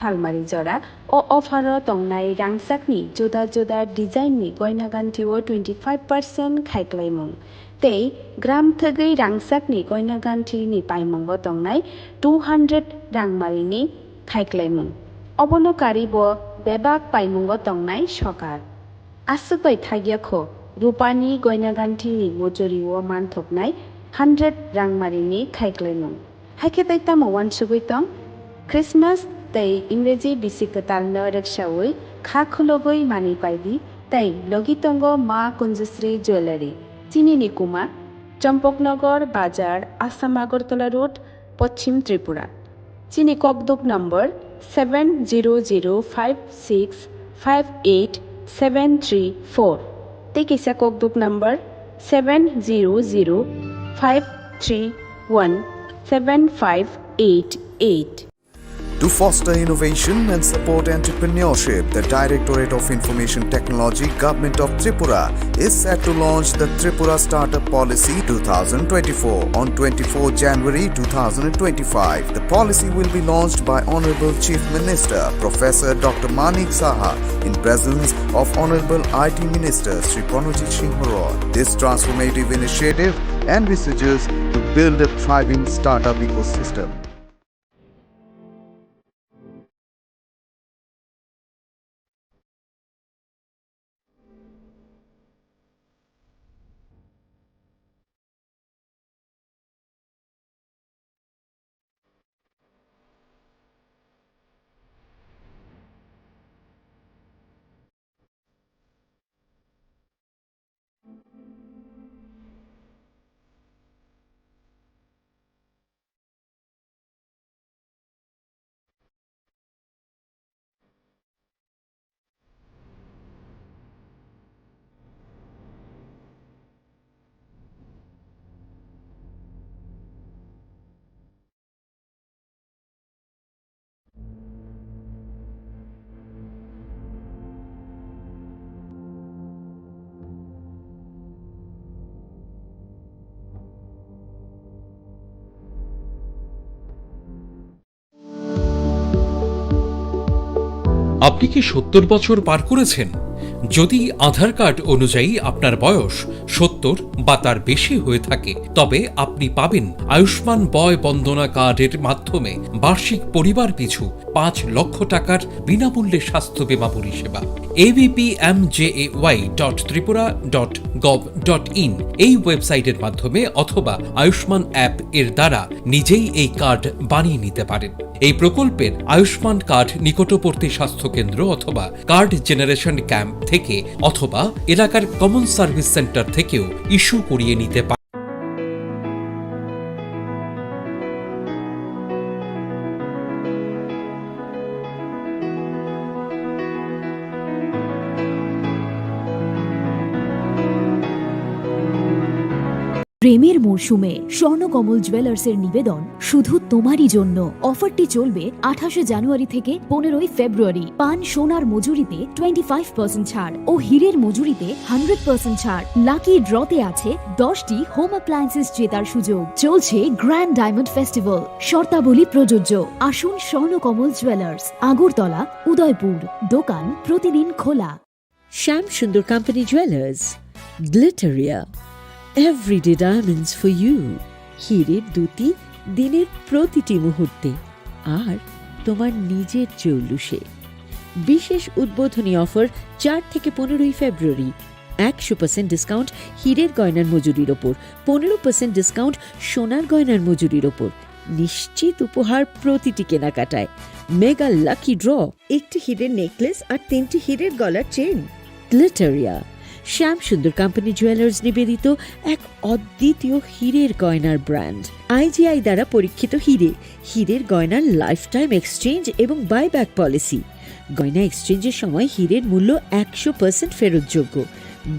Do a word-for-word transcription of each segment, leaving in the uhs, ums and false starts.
Salmari jora o offer o tongnai rangchakni juda juda design ni goina ganthi o twenty five percent khaiklaimung tei gram thwgwi rangchakni goina ganthi ni paimungo tongnai two hundred rangmari ni khaiklaimung. Obono karibo bebak paimungo tongnai sokar. Aswk bai thagya kho, rupani goina ganthini mujuri o manthoknai hundred rangmari ni khaiklaimung. Haikhe tai tamo uansugwi tong? Christmas tei Ingreji bisi kwtal no rwksaui kha khulogwi manwi paidi tei logi tongo Ma Kunjusri Jewellery, chini ni kuma, Champaknagar Bazar, Assam Agartala Road, Poschim Tripura. Chini kokduk number seven zero zero five six five eight seven three four. Tei kisa kokduk number seven zero zero five three one seven five eight eight. To foster innovation and support entrepreneurship, the Directorate of Information Technology, Government of Tripura, is set to launch the Tripura Startup Policy two thousand twenty-four on twenty-fourth January two thousand twenty-five. The policy will be launched by Honorable Chief Minister Professor Doctor Manik Saha in presence of Honorable I T Minister Shri Pranajit Singh Roy. This transformative initiative envisages to build a thriving startup ecosystem. আপনি কি সত্তর বছর পার করেছেন? যদি আধার কার্ড অনুযায়ী আপনার বয়স সত্তর বা তার বেশি হয়ে থাকে, তবে আপনি পাবেন আয়ুষ্মান বয় বন্দনা কার্ডের মাধ্যমে বার্ষিক পরিবার পিছু পাঁচ লক্ষ টাকার বিনামূল্যে স্বাস্থ্য বীমা পরিষেবা। ABPMJAY dot Tripura dot gov dot in এই ওয়েবসাইটের মাধ্যমে অথবা আয়ুষ্মান অ্যাপ এর দ্বারা নিজেই এই কার্ড বানিয়ে নিতে পারেন। এই প্রকল্পের আয়ুষ্মান কার্ড নিকটবর্তী স্বাস্থ্যকেন্দ্র অথবা কার্ড জেনারেশন ক্যাম্প থেকে অথবা এলাকার কমন সার্ভিস সেন্টার থেকেও ইস্যু করিয়ে নিতে পারেন। প্রেমের মরশুমে স্বর্ণকমল জুয়েলার্সের নিবেদন শুধু তোমারই জন্য। অফারটি চলবে আঠাশে জানুয়ারি থেকে পনেরোই ফেব্রুয়ারি। পান সোনার মজুরিতে টোয়েন্টি ফাইভ পার্সেন্ট ছাড় ও হীরের মজুরিতে হান্ড্রেড পার্সেন্ট ছাড়। লাকি ড্রতে আছে দশটি হোম অ্যাপ্লায়েন্সেস জেতার সুযোগ। চলছে গ্র্যান্ড ডায়মন্ড ফেস্টিভ্যাল, শর্তাবলী প্রযোজ্য। আসুন স্বর্ণকমল জুয়েলার্স, আগরতলা, উদয়পুর। দোকান প্রতিদিন খোলা। Shyam Sundar Company Jewelers, Glitteria, Everyday Diamonds for You, হীরের দ্যুতি দিনের প্রতিটি মুহূর্তে, আর তোমার নিজের চৌলুসে। বিশেষ উদ্বোধনী অফার চার থেকে পনেরোই ফেব্রুয়ারি, একশো পার্সেন্ট ডিসকাউন্ট হীরের গয়নার মজুরির ওপর, পনেরো পার্সেন্ট ডিসকাউন্ট সোনার গয়নার মজুরির ওপর। নিশ্চিত উপহার প্রতিটি কেনাকাটায়। মেগা লাকি ড্র, একটি হীরের নেকলেস আর তিনটি হীরের গলার চেইন। গ্লিটারিয়া, শ্যাম সুন্দর কোম্পানি জুয়েলার্স নিবেদিত এক অদ্বিতীয় হীরের গয়নার ব্র্যান্ড। আইজিআই দ্বারা পরীক্ষিত হীরে, হীরের গয়নার লাইফ টাইম এক্সচেঞ্জ এবং বাইব্যাক পলিসি। গয়না এক্সচেঞ্জের সময় হীরের মূল্য একশো পার্সেন্ট ফেরতযোগ্য।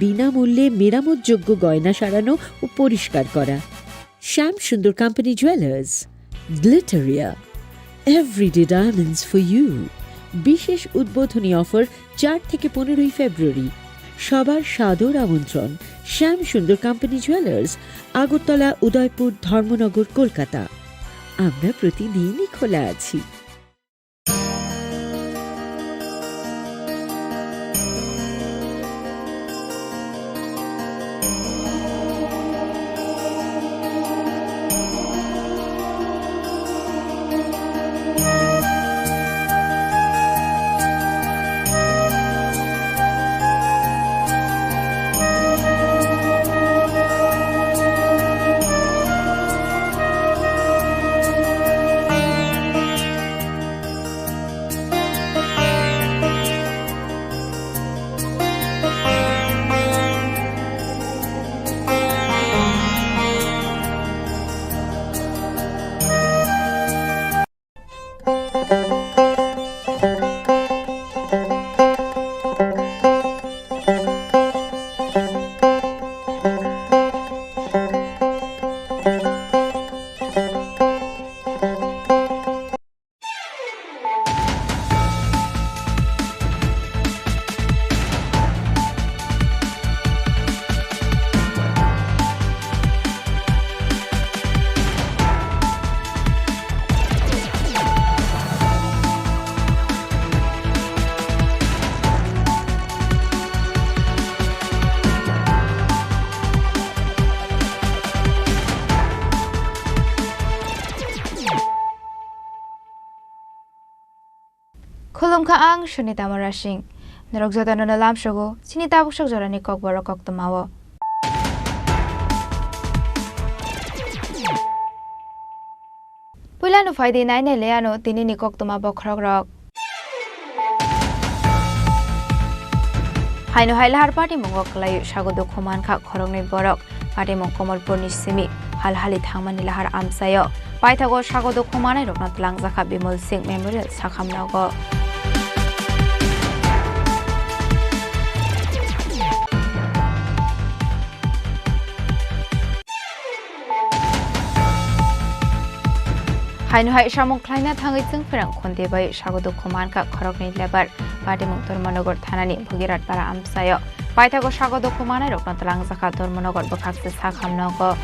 বিনামূল্যে মেরামতযোগ্য গয়না সারানো ও পরিষ্কার করা। Shyam Sundar company jewellers, Glitteria, everyday diamonds for you. বিশেষ উদ্বোধনী অফার চার থেকে পনেরোই ফেব্রুয়ারি। সবার সাদর আমন্ত্রণ। শ্যাম সুন্দর কোম্পানি জুয়েলার্স, আগরতলা, উদয়পুর, ধর্মনগর, কলকাতা। আমরা প্রতিদিনই খোলা আছি। Khulumkha ang Sunita Mora Singh. Norok jotono no lamsogo chini tabuk sok jorani kokborok koktwmao. Puilano phaidi nainai le ano tinini koktwma bokhorokrok. Haino hai lahar patimungo kwlaiwi sago dukhu mankha khoroknwi borok. Patimung Komolpurni simi hal hali thangmani lahar amchaio. Paithago sago dukhu manairokno twlangjakha Bimol Singh Memorial sakhamnogo. Haino hai samung khlaina thangwi chwng pherang khonde bai sago dukhu mankha khoroknwi lebar. Patimung Dharmanagar thanani Bhagirat Para amchaio. Paithago sago dukhu manairokno twlangjakha Dharmanagar bwkhakse sakhamnogo.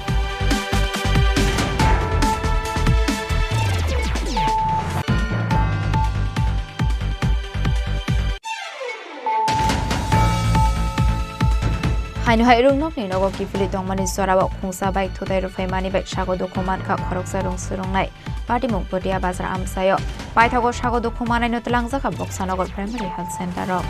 Haino hai rwngnokni nogo kiphilwi tongmani jorao khungsa bike thutai rwphaimani bai sago dukhu mankha khoroksa rwng swrwngnai. Patimung Potia Bazar amchaio. Paithago sago dukhu manaino twlangjakha Boksanagar Primary Health Center o.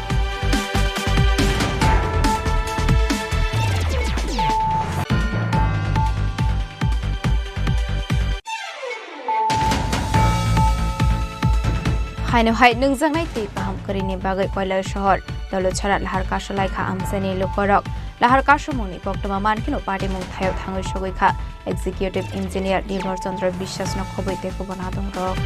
Haino hai nwngjaknai twi kaham kwrwini bagwi Koilasohor Doluchhara lahar kasu laikha amchaini lukorok. Lahar kasumungni koktwma mankheno patimung thaio thangwi sogwi kha. Executive Engineer Nirmal Chandra Biswas no khobwi tei kubun adongrok.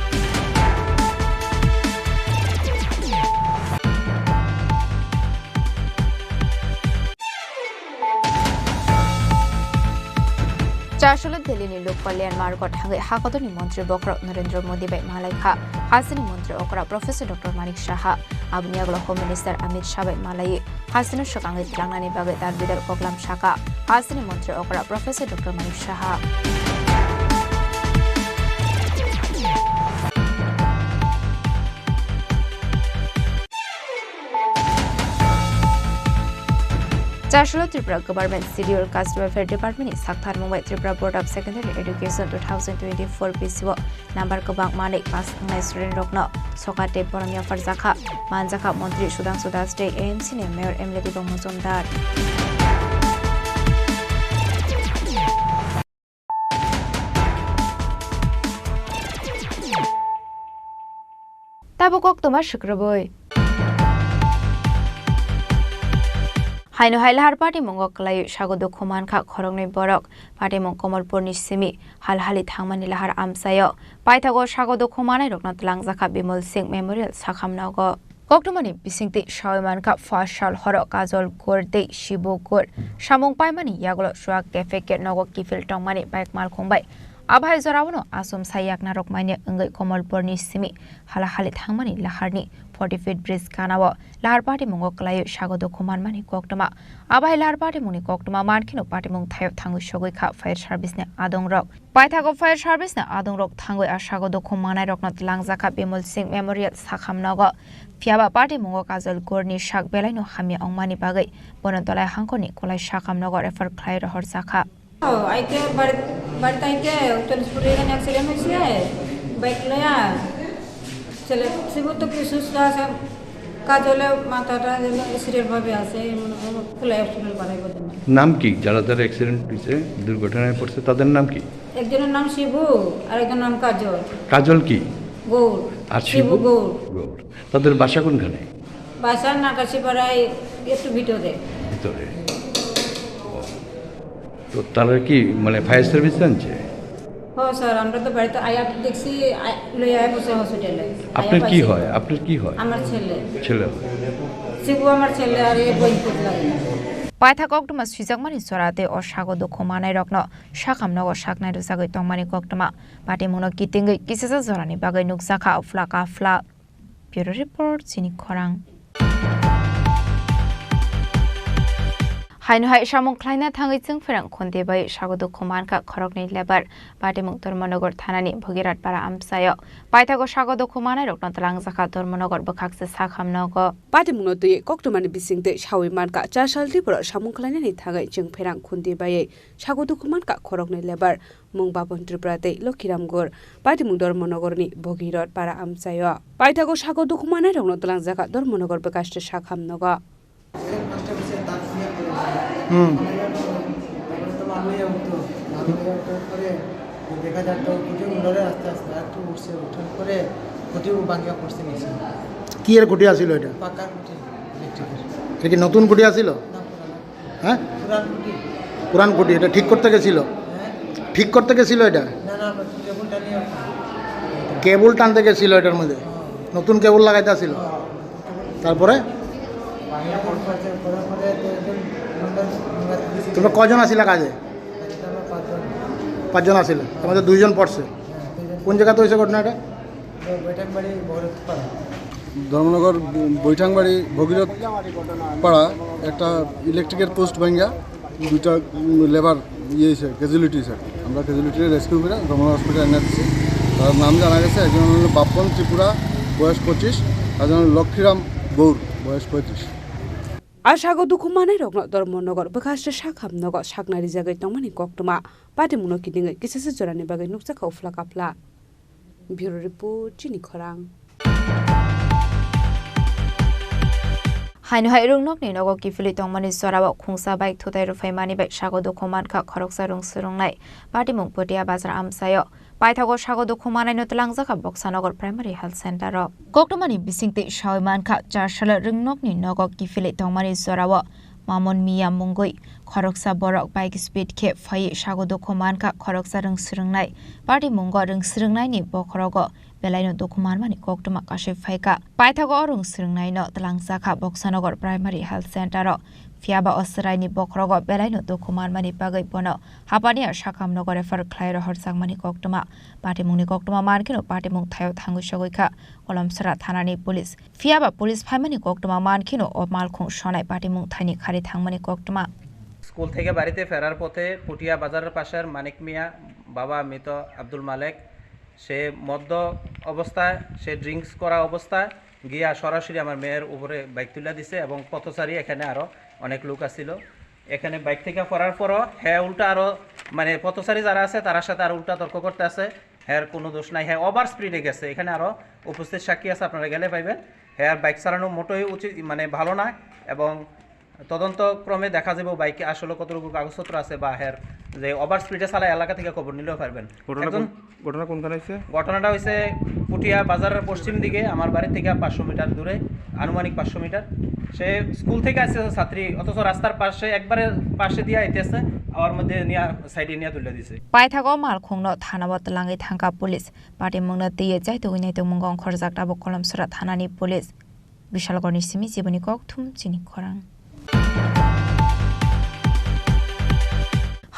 Chasolo Delhi ni Lok Kalyan Margo thangwi hakotorni montri bokhorok Narendra Modi bai malai kha. Hasteni montri okra Professor Doctor Manik Saha, aboni yagulo Home Minister Amit Shah bai malaiwi hasteni swkangwi tlangnani bagwi dal bidal koklam sakha. Hasteni montri okra Professor Doctor Manik Saha. Chasolo Tripura Government Scheduled Caste Welfare Department ni saktharmung bai Tripura Board of Secondary Education two thousand twenty-four B C o number kwbang manwi pass wngnai student rokno sokat tei borom yapharjakha, manjakha Montri Sudhangshu Das tei A M C ni Mayor M L A Dibang Mojumdar. Tabuk koktwma swkrwbwi. Haino hai lahar patimungo kwlaiwi sago dukhu mankha khoroknwi borok. Patimung Komolpurni simi hal hali thangmani lahar amchaio. Paithago sago dukhu manairokno twlangjakha Bimol Singh Memorial sakhamnogo. Koktwmani bisingtwi sawi mankha, pha sal horo Kajol Gor tei Shibu Gor samung paimani yagulo chuak cafe gate nogo kiphil tongmani bike malkhung bai. Abai joraono asomsa yaknarok manya wngwi Komolpurni simi hala hali thangmani laharni forty feet bridge ganao lahar patimungo kwlaiwi sago dukhu manmani koktwma. Abai lahar patimungni koktwma mankheno patimung thaio thangwi sogwi kha fire service ni adongrok. Paithago fire service ni adongrok thangwi a sago dukhu manairokno twlangjakha Bimol Singh Memorial sakhamnogo. Phiyaba patimungo Kajol Gorni sak belaino hamya wngmani bagwi bono Dolai hangkorni Kolai sakhamnogo refer khlai rohorjakha. ও, আইতে বাড়ি-, বাড়িতে আইতে চল্লিশ ফুট এখানে অ্যাক্সিডেন্ট হয়েছে, বাইক লয়া। ছেলে শিবু তো কি সুস্থ আছে, কাজলে মাথাটা যেন সিরিয়াল ভাবে আছে, এই মনে হয় খুলে হসপিটাল পাঠাইবো যেন। নাম কি? যারা যারা অ্যাক্সিডেন্ট হয়েছে, দুর্ঘটনায় পড়ছে, তাদের নাম কি? একজনের নাম শিবু, আর একজনের নাম কাজল। কাজল কি? গৌর। আর শিবু? শিবু গৌর। গৌর। তাদের বাসা কোনখানে? বাসা নাকাশিপাড়ায়, একটু ভিতরে। ভিতরে। ও। তো তারা কি, মানে, ফায়ার সার্ভিস জানছে? হ্যাঁ স্যার, আমরা তো বাড়িতে আয়া দেখছি, আ-, লইয়া আয়া বসে হসপিটালে। আয়া আপনার কি পাইছি। হয়? আপনার কি হয়? আমার ছেলে। ছেলে হয়। শিবু আমার ছেলে, আর এ বই লাগে। Paithak koktwma swijakmani jora tei o sago dukhu manairokno sakhamnogo saknai rwjagwi tongmani koktwma. Patimungno kitingwi kisisa jorani bagwi nukjakha aphla kaphla. Bureau Report, Chini Khorang. Haino hai samung khlaina thangwi chwng pherang khundi bai sago dukhu mankha khoroknwi lebar. Patimung Dharmanagar thanani Bhogirath para amchaio. Paithago sago dukhu manairokno twlangjakha Dharmanagar bwkhakse sakham nogo. Patimungno twiwi koktwmani bisingtwi sawi mankha, char salni borok samung khlainani thangwi chwng pherang khundi baiwi sago dukhu mankha khoroknwi lebar. Mung Babon Tripura tei Lokhiram Gur. Patimung Dharmanagarni Bhogirath para amchaio. Paithago sago dukhu manairokno twlangjakha Dharmanagar bwkhakse sakham nogo. হুম। তারপরে তো মানুষ উঠতো, মানুষ উঠার পরে দেখা যার তো খুঁটি উঠে আস্তে আস্তে আর একটু উঠছে, উঠার পরে খুঁটি ভাঙিয়া পড়ছে নিচে। কি এর খুঁটি আছিল এটা? পাকার খুঁটি, ইলেকট্রিকের। এটা কি নতুন খুঁটি আছিল? না, পুরানো। হ্যাঁ? পুরান খুঁটি। পুরান খুঁটি, এটা ঠিক করতে গেছিল? হ্যাঁ। ঠিক করতে গেছিল এটা? না, না, আমরা কেবল টানিয়ে। কেবল টানতে গেছিল এটার মধ্যে? হ্যাঁ। নতুন কেবল লাগাইতে আছিল? হ্যাঁ। তারপরে? তোমরা কয়জন আছিলা কাজে? পাঁচজন আছিলা, তার মধ্যে দুইজন পড়ছে। কোন জায়গাতে হয়েছে ঘটনাটা? ধর্মনগর বৈঠাংবাড়ি ভগীরথ পাড়া একটা ইলেকট্রিকের পোস্ট ভাঙ্গা দুইটা লেবার ইয়ে হয়েছে, ক্যাজুয়ালিটি হয়েছে। আমরা ক্যাজুয়ালিটি রেস্কিউ করে ধর্মনগর হসপিটাল এনে দিচ্ছি। তার নাম জানা গেছে, একজন হলো বাপ্পন ত্রিপুরা, বয়স পঁচিশ, একজন হলো লক্ষ্মীরাম গৌর, বয়স পঁয়ত্রিশ। A sago dukhu manairokno Dharmanagar bwkhakse sakham nogo sakna rijagwi tongmani koktwma. Patimungno kidingwi kisasa jorani bagwi nukjakha uphla kaphla. Bureau Report, Chini Khorang. Haino hai rwngnokni nogo kiphilwi tongmani jorao khungsa bike thutai rwphaimani bai sago dukhu mankha khoroksa rwng swrwngnai. Patimung Potia Bazar amchaio. Paithago sago dukhu manaino twlangjakha Boksanagar Primary Health Center o. Koktwmani bisingtwi sawi mankha, char salo rwngnokni nogo kiphilwi tongmani jorao Mamon Miya mungwi khoroksa borok bike speed khe phaiwi sago dukhu mankha khoroksa rwng swrwngnai. Patimungo rwng swrwngnaini bokhorogo belaino dukhu manmani koktwma kasui phaikha. Paithago o rwng swrwngnaino twlangjakha Boksanagar Primary Health Center o. Phiyaba o chwraini bokhorogo belaino dukhu manmani bagwi bono Hapania sakham nogo refer khlai rohorjakmani koktwma. Patimungni koktwma mankheno patimung thaio thangwi sogwi kha Kolomsora thanani police. Phiyaba police phaimani koktwma mankheno o malkhung sonai patimung thaini khari thangmani koktwma. School থেকে বাড়িতে ফেরার পথে পুটিয়া বাজারের পাশের মানিক মিয়া, বাবা মৃত আব্দুল মালেক, সে মদ্য অবস্থায়, সে ড্রিঙ্কস করা অবস্থায় গিয়া সরাসরি আমার মেয়ের উপরে বাইক তুলে দিছে এবং পথচারী এখানে আরো অনেক লোক আছিল। এখানে বাইক থেকে পড়ার পরও হ্যাঁ উল্টা আরো, মানে, পথচারী যারা আছে তার সাথে আরো উল্টা তর্ক করতে আছে। হ্যাঁ, কোনো দোষ নাই, হ্যাঁ ওভার স্পিডে গেছে। এখানে আরো উপস্থিত সাক্ষী আছে, আপনারা গেলে পাইবেন। হ্যাঁ, বাইক চালানো মোটেই উচিত, মানে, ভালো না। এবং তদন্ত ক্রমে দেখা যাবে বাইকে আসলে কতটুকু কাগজপত্র আছে বা হ্যাঁ যে ওভার স্পিডে চালায়, এলাকা থেকে খবর নিলেও পারবেন। ঘটনা একজন কোন, ঘটনা কোনখানে হয়েছে? ঘটনাটা হয়েছে পুটিয়া বাজারের পশ্চিম দিকে, আমার বাড়ি থেকে পাঁচশো মিটার দূরে, আনুমানিক পাঁচশো মিটার। সে স্কুল থেকে আসছে ছাত্রী, অথচ রাস্তার পাশে, একবারে পাশে দিয়ে আইতেছে, আমার মধ্যে নিয়ে সাইডে নিয়ে তুলে দিছে। Paithago malkhungno thanao twlangwi thangkha police. Patimungno twiwi chaitugwi naitugmung ongkhorjak tabuk Kolomsora thanani police. Bishalgarni simi Jiboni Kokthum, Chini Khorang.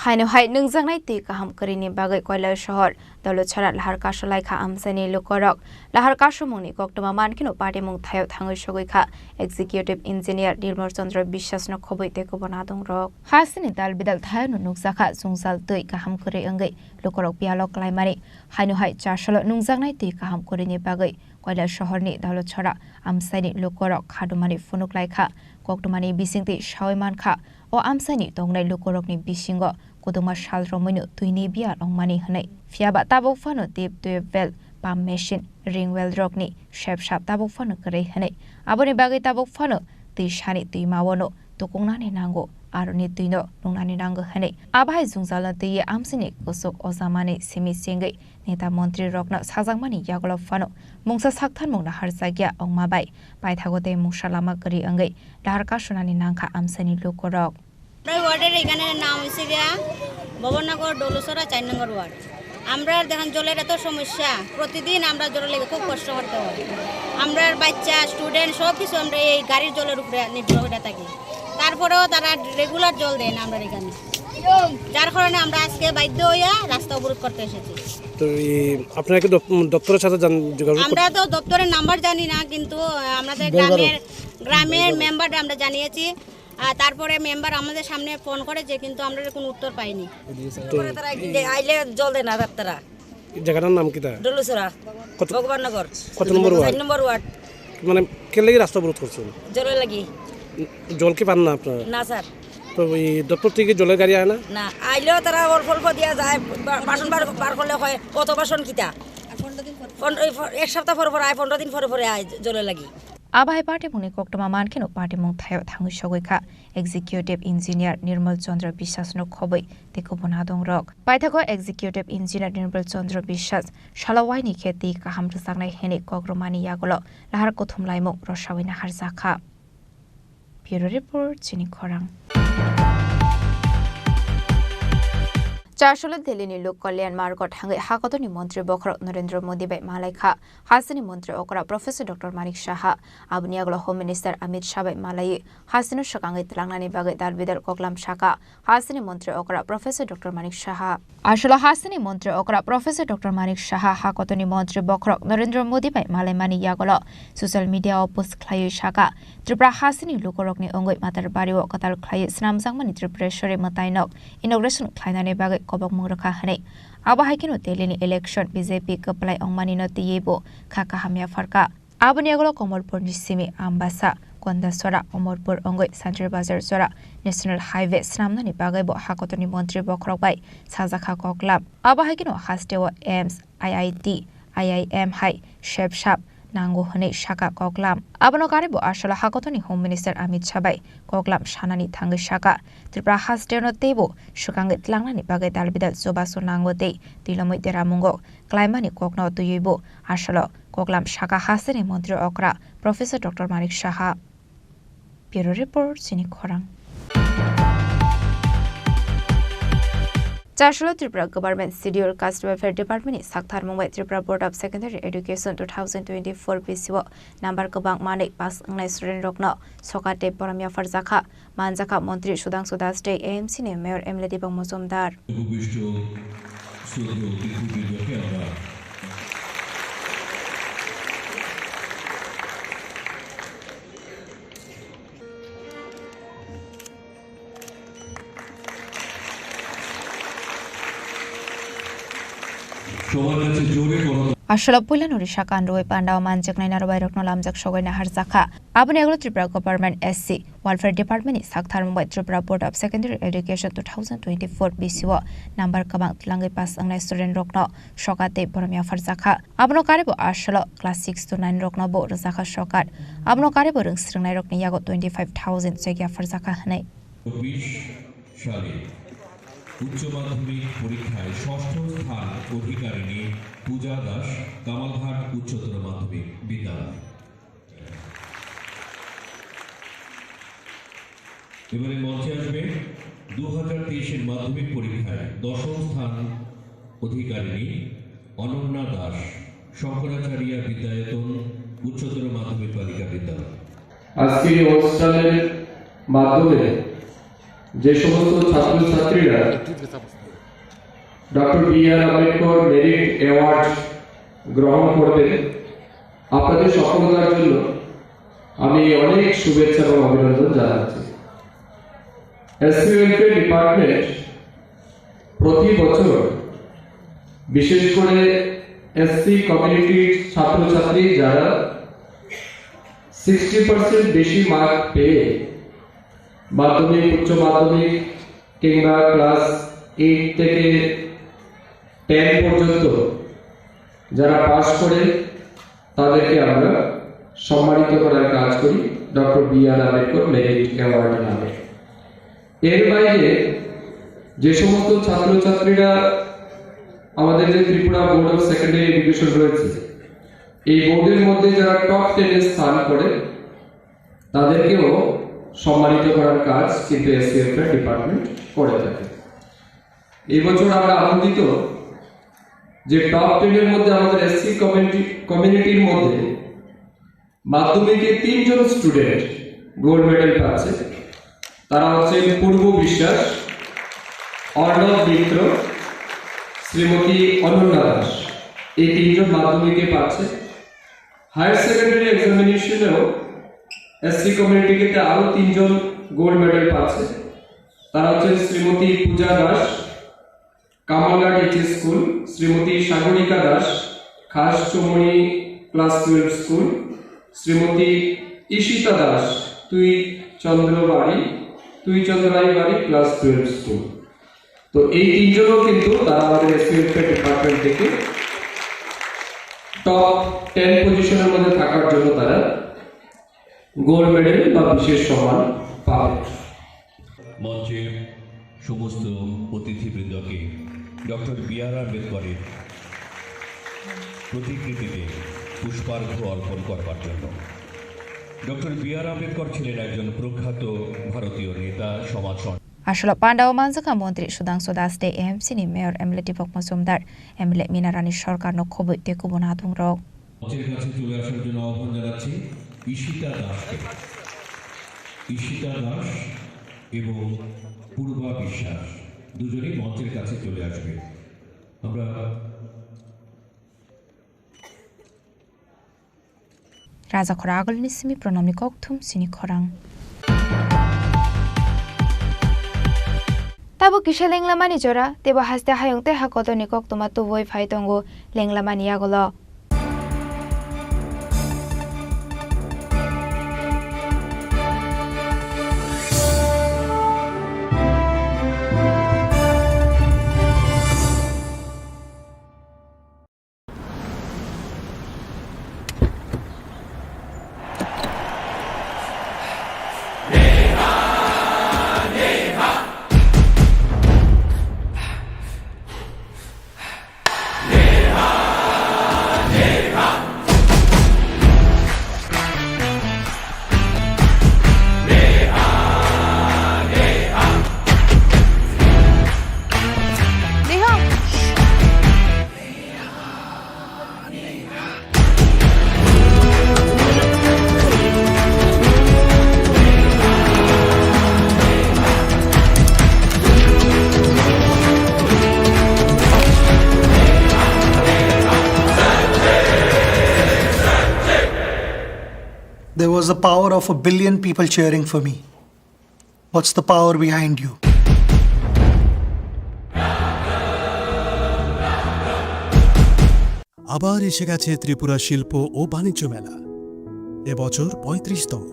Haino hai nungjaknai twi kaham kwrwini bagwi Koilasohor Dolochora lahar kasu laikha amchaini lukorok. Lahar kasumungni koktwma mankheno patimung thaio thangwi sogwi kha Executive Engineer Nirmal Chandra Biswasno khobwi tei kubun adongrok. Hasteni dal bidal thaiono nukjakha jwngjal twi kaham kwrwi wngwi lukorok biyalo klaimani. Haino hai chasalo nungjaknai twi kaham kwrwini bagwi Koilasohorni Dolochora amchaini lukorok khadumani phunuk laikha. Koktwmani bisingtwi sawi mankha, o amchaini tongnai lukorokni bisingo kuduma sal romwino twini biyal wngmani hwnwi. Phiyaba tabuk phano deep tube well, pump machine, ring well rokni sepsap tabuk phano kwrwi hwnwi. Aboni bagwi tabuk phano twi sani twimaono tukungnani nango, aroni twino nungnani nango hwnwi. Abo hai jwngjalno twiwi amchaini kuchuk ojamani simi chengwi neta montri rokno sajakmani yagulo phano mungsa saktharmung naharjakya wngma bai paithago tei mungsa lama kwrwi wngwi lahar kasunani nangkha amchaini lukurok. এই ওয়ার্ডের এখানে নাম হচ্ছে গিয়া ভবননগর ডৌলছড়া চার নম্বর ওয়ার্ড। আমরা দেখেন জলের এত সমস্যা, প্রতিদিন আমরা জলের লেগে খুব কষ্ট করতে হয়। আমরার বাচ্চা, স্টুডেন্ট সব কিছু আমরা এই গাড়ির জলের উপরে নির্ভর করে থাকি। তারপরেও তারা রেগুলার জল দেয় না আমরা এখানে, যার কারণে আমরা আজকে বাধ্য হইয়া রাস্তা অবরোধ করতে এসেছি। তো এই আপনারা কি দপ-, দপ্তরের সাথে জান-, যোগাযোগ করতে আমরা তো দপ্তরের নাম্বার জানি না, কিন্তু আমাদের গ্রামের, গ্রামের মেম্বার আমরা জানিয়েছি। আর তারপরে মেম্বার আমাদের সামনে ফোন করে যে, কিন্তু আমরা কোনো উত্তর পাইনি। তো পরে তারা যে আইলে জল দেয় না তারা। এই জায়গাটার নাম কিতা? ডলুছড়া, কত, ভগবাননগর। কত নম্বর ওয়ার্ড? চার নম্বর ওয়ার্ড। মানে, কে লাগি রাস্তা অবরোধ করছেন? জলের লাগি। জল কি পান না আপনারা? না, স্যার। তো এই দপ্তর থেকে জলের গাড়ি আয় না? না, আইলেও তারা অল্প অল্প দিয়া যায়, বা-, বাসন বার, বার করলে হয়, অত বাসন কিতা? পনেরো, এই ফ-, এক সপ্তাহ পর পর আয়, পনেরো দিন পরে পরে আয় জ-, জলের লাগি। Abo hai party mungni koktwma mankhe no party mung thaio thangwi sogwi kha. Executive Engineer Nirmal Chandra Biswas no khobwi tei kubun adongrok. Paithago Executive Engineer Nirmal Chandra Biswas salo waini khe twi kaham rwjaknai hwnwi kok rwmani yagulo lahar kuthum laimung rwsawi naharjak kha. Bureau Report, chini khorang. Chasolo Delhi ni Lok Kalyan Margo thangwi hakotorni montri bokhorok Narendra Modi bai malai kha. Hasteni montri okra Professor Doctor Manik Saha, aboni yagulo Home Minister Amit Shah bai malaiwi hasteno swkangwi twlangnani bagwi dalbidal koklam sakha. Hasteni montri okra Professor Doctor Manik Saha. Asolo hasteni montri okra Professor Doctor Manik Saha hakotorni montri bokhorok Narendra Modi bai malaimani yagulo social media o post khlaiwi sakha, Tripura hasteni lukurokni wngwi Matar Bario kwtal khlaiwi swnamjakmani Tripureshwari mwtainok inauguration khlainani bagwi kobokmung rwkha hwnwi. Abo hai kheno Delhi ni election B J P kwplai wngmani no twiwi bo kha kaham yapharkha. Aboni yagulo Komolpur ni simi Ambasa, Kondasora, Omorpur wngwi Santir Bazar jora National Highway swnamnani bagwi bo hakotorni montri bokhorok bai sajakha koklam. Abo hai kheno hasteo A I M S, I I T, I I M hai sepsap nango hwnwi sakha koklam. Abono karwi bo asolo hakotorni Home Minister Amit Shah bai koklam sanani thangwi sakha, Tripura hasteo no teibo swkangwi tlangnani bagwi dalbidal chubachu nango tei twilomwi deramungo klaimani kokno twiwi bo asolo koklam sakha hasteni montri okra Professor Doctor Manik Saha. Bureau Report, chini khorang. Chasolo Tripura Government Scheduled Caste Welfare Department ni saktharmung bai Tripura Board of Secondary Education two thousand twenty-four B C o number kwbang manwi pass wngnai student rokno sokat tei borom yapharjakha. Manjakha Montri Sudhangshu Das tei A M C ni Mayor M L A Dibang Mojumdar. উপবিষ্ট শ্রদ্ধেয় অতিথিবৃন্দকে আমরা সবার কাছে জোরে করতালি। Asolo puila no risa kan rwui pandao manjaknai narwbai rokno lamjak sogwi naharjakha. Aboni yagulo Tripura Government S C Welfare Department ni saktharmung bai Tripura Board of Secondary Education two thousand twenty-four B C o number kwbang twlangwi pass wngnai student rokno sokat tei borom yapharjakha. Abono karwi bo asolo class six to nine rokno bo rwjakha sokat. Abono karwi bo rwng swrwngnairokni yago twenty-five thousand check yapharjakha hwnwi. চব্বিশ সালে উচ্চ মাধ্যমিক পরীক্ষায় ষষ্ঠ স্থান অধিকারিণী পূজা দাস, কামালঘাট উচ্চতর মাধ্যমিক বিদ্যালয়। এবারে মঞ্চে আসবে দু হাজার তেইশের মাধ্যমিক পরীক্ষায় দশম স্থান অধিকারিণী অনন্যা দাস, শঙ্করাচার্য বিদ্যায়তন উচ্চতর মাধ্যমিক বালিকা বিদ্যালয়। আজকের এই অনুষ্ঠানের মাধ্যমে যে সমস্ত ছাত্রছাত্রীরা ডক্টর বি আর আম্বেদকর মেরিট অ্যাওয়ার্ড গ্রহণ করবেন, আপনাদের সফলতার জন্য আমি অনেক শুভেচ্ছা এবং অভিনন্দন জানাচ্ছি। এসসি ওয়েলফেয়ার ডিপার্টমেন্ট প্রতি বছর, বিশেষ করে এসসি কমিউনিটির ছাত্রছাত্রী যারা সিক্সটি পার্সেন্ট বেশি মার্ক পেয়ে মাধ্যমিক, উচ্চ মাধ্যমিক কিংবা ক্লাস এইট থেকে টেন পর্যন্ত যারা পাস করে, তাদেরকে আমরা সম্মানিত করার কাজ করি ডক্টর বি আর আম্বেদকর মেরিট অ্যাওয়ার্ড নামে। এর বাইরে যে সমস্ত ছাত্রছাত্রীরা আমাদের যে Tripura board of secondary education রয়েছে, এই বোর্ডের মধ্যে যারা টপ টেনে স্থান করে, তাদেরকেও সম্মানিত করার কাজ কিন্তু এসসি ওয়েলফেয়ার ডিপার্টমেন্ট করে থাকে। এই বছর আমরা আনন্দিত যে টপ টেনের মধ্যে আমাদের এসসি কমিউনিটি, কমিউনিটির মধ্যে মাধ্যমিকে তিনজন স্টুডেন্ট গোল্ড মেডেল পাচ্ছে। তারা হচ্ছেন পূর্ব বিশ্বাস, অর্ণব মিত্র, শ্রীমতী অনন্যা দাস। এই তিনজন মাধ্যমিকে পাচ্ছে। হায়ার সেকেন্ডারি এক্সামিনেশনেও এসসি কমিউনিটিতে আরো তিনজন গোল্ড মেডেল পাচ্ছে। তারা হচ্ছেন Shrimati Puja Das, Kamalghat HS school, Shrimati Sagarika Das, Khas Chowmuhani class twelve school, Shrimati Ishita Das, Tui Chandrabari, তুই চন্দ্রাইবাড়ি ক্লাস টুয়েলভ স্কুল। তো এই তিনজনও কিন্তু তারা আমাদের এসসি ওয়েলফেয়ার ডিপার্টমেন্ট থেকে টপ টেন পজিশনের মধ্যে থাকার জন্য তারা গোল্ড মেডেল বা বিশেষ সম্মান পাবে। মঞ্চের সমস্ত অতিথিবৃন্দকে ডক্টর বি আর আম্বেদকরের প্রতিকৃতিতে পুষ্পার্ঘ্য অর্পণ করবার জন্য। ডক্টর বি আর আম্বেদকর ছিলেন একজন প্রখ্যাত ভারতীয় নেতা, সমাজ সংস্কারক। Aswk pandao manjakha Montri Sudhangshu Das tei A M C ni Mayor M L A Deepak Majumdar, M L A Mina Rani Sarkar no khobwi tei kubun hathungrok. মঞ্চের কাছে চলে আসার জন্য আহ্বান জানাচ্ছি ঈশিতা দাসকে। ঈশিতা দাস এবং পূর্বা বিশ্বাস দুজনেই মঞ্চের কাছে চলে আসবে। আমরা Raja khoro agulni simi pranamni kokthum sini khorang. Tabuk kisa lenglamani jora, teibo haste hayung tei ha kotorni koktwma tubui phai tongo lenglamani yagulo. There was the power of a billion people cheering for me. What's the power behind you? আবার এসে গেছে ত্রিপুরা শিল্প ও বাণিজ্য মেলা, এবছর পঁয়ত্রিশতম।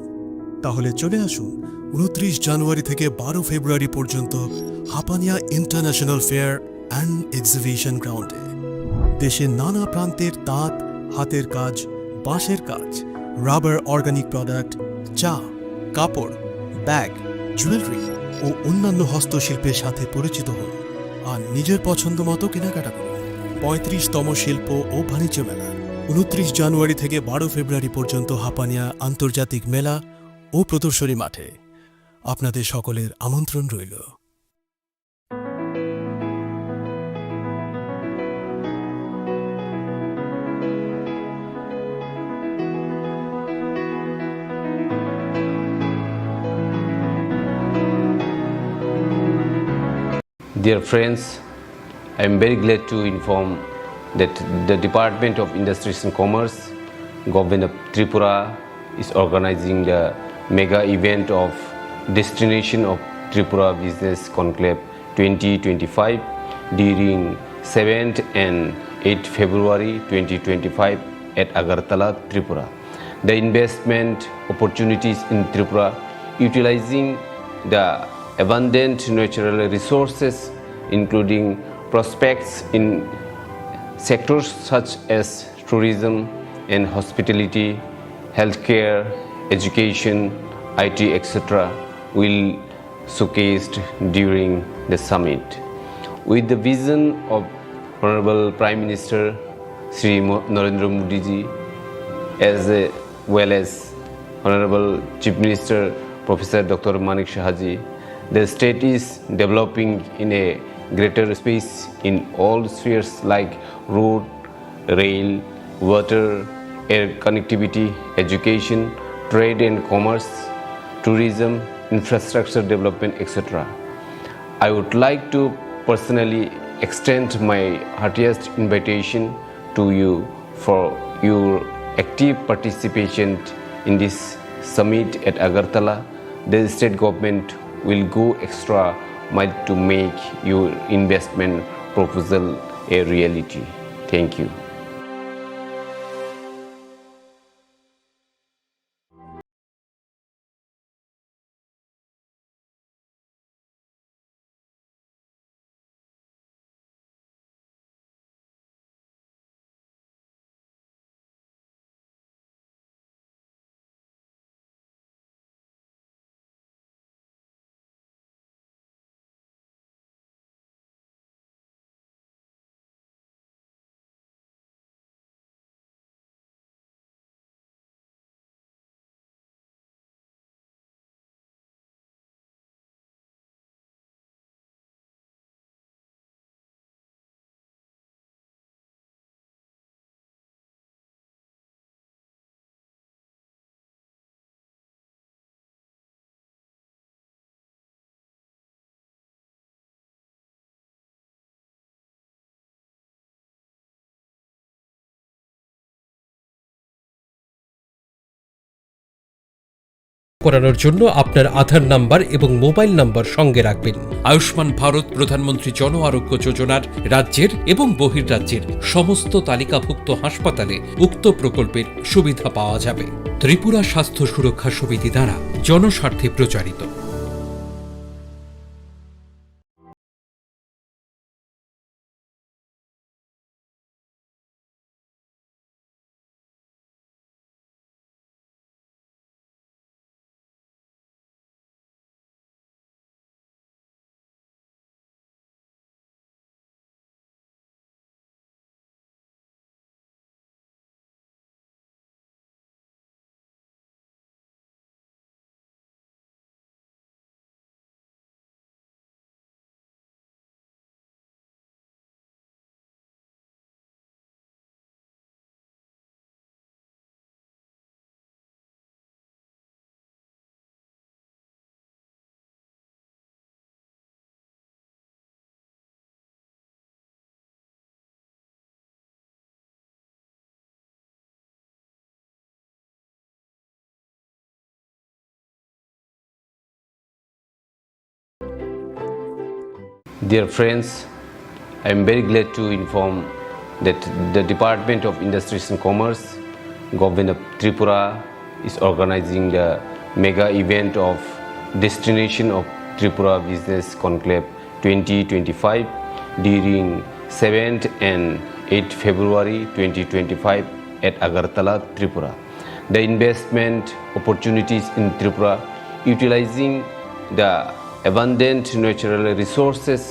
তাহলে চলে আসুন উনত্রিশ জানুয়ারি থেকে বারো ফেব্রুয়ারি পর্যন্ত Hapania international fair and exhibition গ্রাউন্ডে। দেশের নানা প্রান্তের তাঁত, হাতের কাজ, বাঁশের কাজ, রাবার, অর্গানিক প্রোডাক্ট, চা, কাপড়, ব্যাগ, জুয়েলারি ও অন্যান্য হস্তশিল্পের সাথে পরিচিত হন আর নিজের পছন্দ মতো কেনাকাটা করুন। পঁয়ত্রিশতম শিল্প ও বাণিজ্য মেলা, উনত্রিশ জানুয়ারি থেকে বারো ফেব্রুয়ারি পর্যন্ত হাপানিয়া আন্তর্জাতিক মেলা ও প্রদর্শনী মাঠে। আপনাদের সকলের আমন্ত্রণ রইল। Dear friends, I am very glad to inform that the Department of Industries and Commerce, Government of Tripura, is organizing the mega event of Destination of Tripura Business Conclave twenty twenty-five during seventh and eighth February twenty twenty-five at Agartala, Tripura. The investment opportunities in Tripura, utilizing the abundant natural resources, including prospects in sectors such as tourism and hospitality, healthcare, education, I T, et cetera, will showcased during the summit. With the vision of Honorable Prime Minister Shri Mo-, Narendra Modi ji, as well as Honorable Chief Minister Professor Doctor Manik Saha ji, the state is developing in a greater space in all spheres like road, rail, water, air connectivity, education, trade and commerce, tourism, infrastructure development, et cetera. I would like to personally extend my heartiest invitation to you for your active participation in this Summit at Agartala, the state government will go extra mile to make your investment proposal a reality. Thank you. করানোর জন্য আপনার আধার নাম্বার এবং mobile number সঙ্গে রাখবেন। আয়ুষ্মান ভারত প্রধানমন্ত্রী জন আরোগ্য যোজনার রাজ্যের এবং বহির্রাজ্যের সমস্ত তালিকাভুক্ত হাসপাতালে উক্ত প্রকল্পের সুবিধা পাওয়া যাবে। ত্রিপুরা স্বাস্থ্য সুরক্ষা সমিতি দ্বারা জনস্বার্থে প্রচারিত। Dear friends, I am very glad to inform that the Department of Industries and Commerce, Government of Tripura, is organizing the mega event of Destination of Tripura Business Conclave twenty twenty-five during seventh and eighth February twenty twenty-five at Agartala, Tripura. The investment opportunities in Tripura, utilizing the abundant natural resources,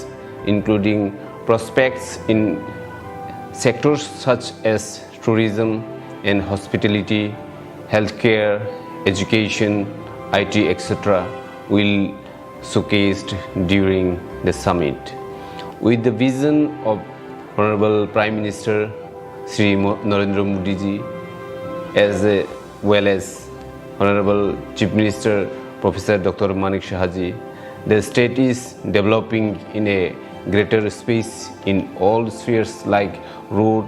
including prospects in sectors such as tourism and hospitality, healthcare, education, I T, et cetera, will showcased during the summit. With the vision of Honorable Prime Minister Shri Mo-, Narendra Modi ji, as, uh, well as Honorable Chief Minister Professor Doctor Manik Saha ji, the state is developing in a greater space in all spheres like road,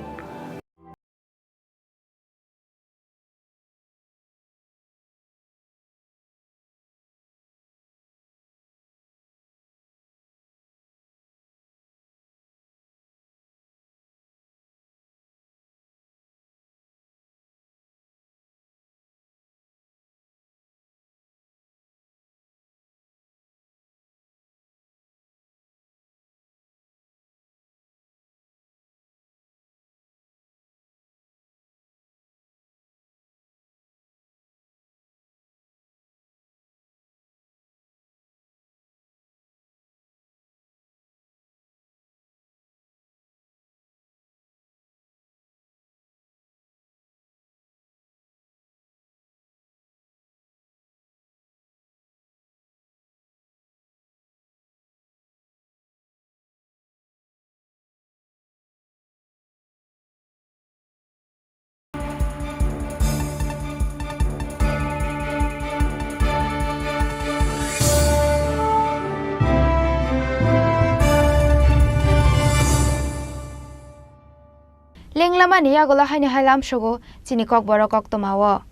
Lenglamani yagulo haino hai lamsogo chini kokborok koktwmao.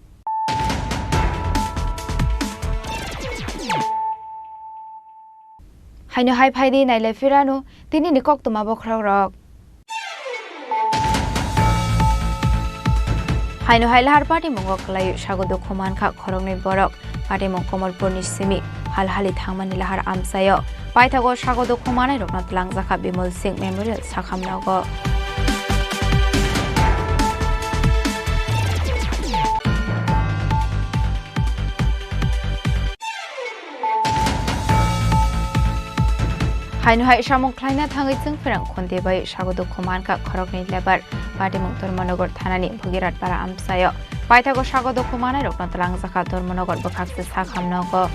Haino hai phaidi nailai phirano tinini koktwma bokhorok rok. Haino hai lahar patimungo kwlaiwi sago dukhu mankha khoroknwi borok. Patimung Komolpurni simi hal hali thangmani lahar amchaio. Paithago sago dukhu manairokno twlangjakha Bimol Singh Memorial sakham nogo. Haino hai samung khlaina thangwi chwng pherang khunti bai sago dukhu mankha khoroknwi lebar. Patimung Dharmanagar thanani Bhogirath para amchaio. Paithago sago dukhu manairokno twlangjakha Dharmanagar bwkhakse sakham nogo.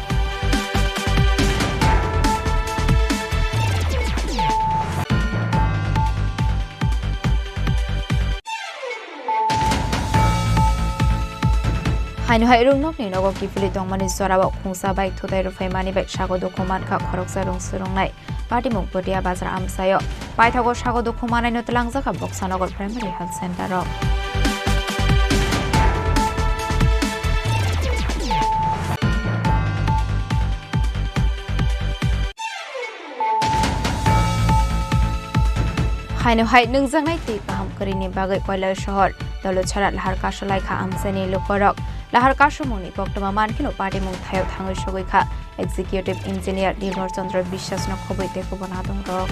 Haino hai rwngnokni nogo kiphilwi tongmani jorao khungsa bai thutai rwphaimani bai sago dukhu mankha khoroksa rwng swrwngnai. Patimung Potia Bazar amchaio. Paithago sago dukhu manaino twlangjakha Boksanagar Primary Health Center o. Haino hai nungjaknai twi kaham kwrwini bagwi Koilasohor Dolochhara lahar kasolaikha amchaini lukorok. Lahar kasomungni koktwma mankheno patimung thaio thangwi sogwikha Executive Engineer Nirmal Chandra Biswasno khobwi tei kubun adongrok.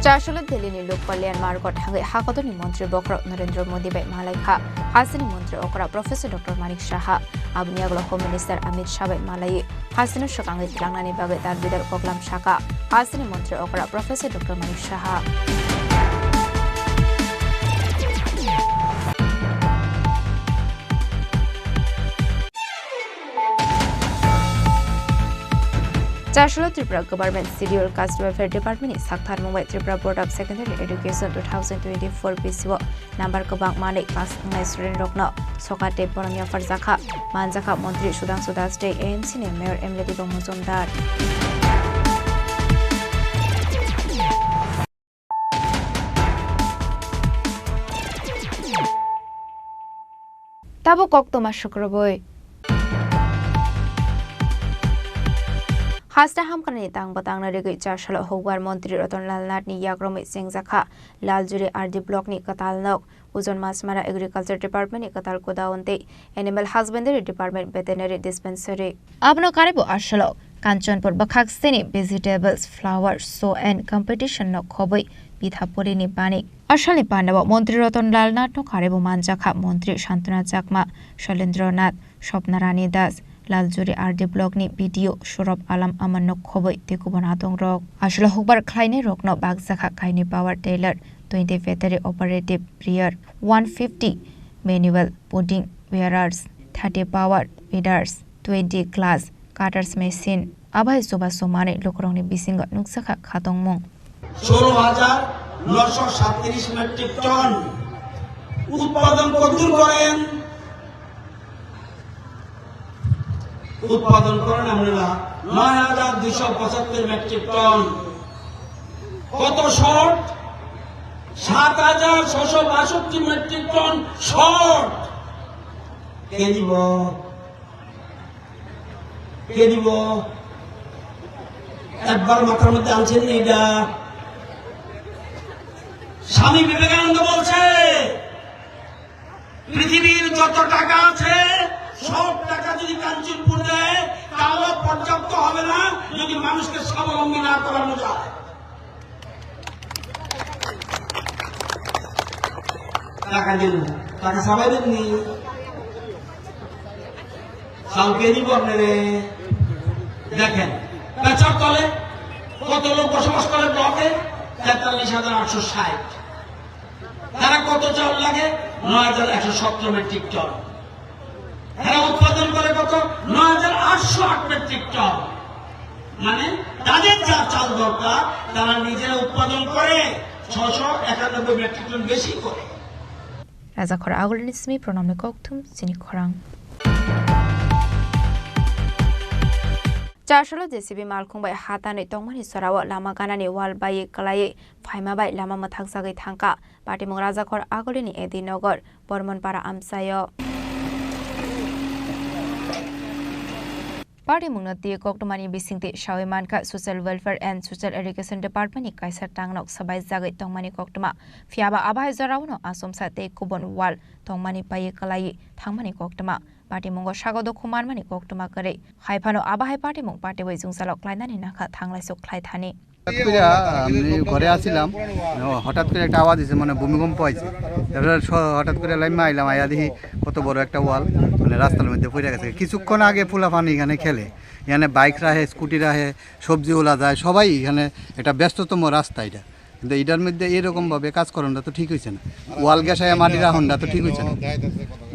Chasolo Delhini Lok Kalyan Margo thangwi hakotorni montri bokhorok Narendra Modi bai malaikha. Hasteni montri okra Professor Doctor Manik Saha. Aboni yagulo Home Minister Amit Shah bai malaiwi hasteno swkangwi tlangnani bagwi dal bidal koklam saka. Hasteni montri okra Professor Doctor Manik Saha. Chasolo Tripura Government Schedule Caste Welfare Department ni saktharmung bai Tripura Board of Secondary Education two thousand twenty-four B C o number kwbang manwi pass wngnai student rokno sokat tei borom yapharjakha. Manjakha Montri Sudhangshu Das tei A M C ni Mayor M L A Dibang Mojumdar. Tabuk koktwma sukrubwi. Haste hamkrai ni tang bwtang no rigwi chasalo hukbar montri Ratan Lal Nath ni yakromwi chengjakha Laljuri R D block ni kwtal nok. Ujon Masmara Agriculture Department ni kwtal godown tei Animal Husbandry Department Veterinary Dispensary. Abono karwi bo asalo Kanchanpur bwkhak sini Vegetables Flower Show and Competition no khobwi Pithapuri ni bani. Asalni pandao Montri Ratan Lal Nath no karwi bo manjakha Montri Santana Chakma, Shailendra Nath, Swapna Rani Das, Laljuri R D block ni B D O Surab Alam Aman no khobwi tei kubun adongrok. Asalo hukbar khlainai rokno bakjakha kainwi power tiller, twenty battery operated sprayer, one fifty manual pudding wearers, thirty power weeders, twenty glass cutters machine. Abai chubachu manwi lukurokni bisingo nukjakha khatungmung. Solo hajar noisho satris metric ton utpadon koddur koren? উৎপাদন করেন আমরা নয় হাজার দুইশো পঁচাত্তর metric ton. কত শর্ট? সাত হাজার ছশো বাষট্টি মেট্রিক টন শর্ট। কে দিব? কে দিব? একবার মাথার মধ্যে আনছেন এটা? স্বামী বিবেকানন্দ বলছে, পৃথিবীর যত টাকা আছে, সব টাকা যদি কাঞ্চনপুর দেয়, তাও পর্যাপ্ত হবে না, যদি মানুষকে স্বাবলম্বী না করানো যায়। টাকা দিন, টাকা সবাই দেননি। কালকে দিব আপনারে। দেখেন, পেচার তলে কত লোক বসবাস করে ব্লকে? তেতাল্লিশ হাজার আটশো ষাট। তারা কত চাউল লাগে? নয় হাজার একশো সতেরো মেট্রিক টন। তারা উৎপাদন করে কত? নয় হাজার আটশো আট মেট্রিক টন। মানে, তাদের যা চাল দরকার, তারা নিজেরা উৎপাদন করে ছশো একানব্বই মেট্রিক টন বেশি করে। Rajakhor Agulini simi pronomni kokthum chini khorang. Chasalo J C B malkhung bai ha tanwi tongmani jorao lama ganani wall baiwi kwlaiwi phaima bai lama mwthangjagwi thangkha. Patimung Rajakhor Agulini Edi Nogor, Bormonpara amchaio. Patimungno twi koktwmani bisingtwi sawi mankha Social Welfare and Social Education Department ni kaisa tangnok swbaijagwi tongmani koktwma. Phiyaba abahai jorao no asomsa tei kubun wall tongmani baiwi kwlaiwi thangmani koktwma. Patimungo sago dukhu manmani koktwma kwrwi. Hai phano abo hai patimung patiwi jwngjalo klainani nakha thanglaisu khlai thani. হঠাৎ করে, আহ, আমি ঘরে আসছিলাম, ও, হঠাৎ করে একটা আওয়াজ হয়েছে, মানে ভূমিকম্প হয়েছে। তারপরে স-, হঠাৎ করে লাইমা আইলাম, আইয়া দেখি কত বড় একটা ওয়াল, মানে রাস্তার মধ্যে পড়ে গেছে। কিছুক্ষণ আগে ফুলাফান এখানে খেলে, এখানে বাইক রাখে, স্কুটি রাখে, সবজি ওলা যায়, সবাই এখানে, একটা ব্যস্ততম রাস্তা এটা। কিন্তু এটার মধ্যে এরকম ভাবে কাজ করাটা তো ঠিক হইছে না। ওয়াল গেসাইয়া মাটি রাখনটা তো ঠিক হইছে না।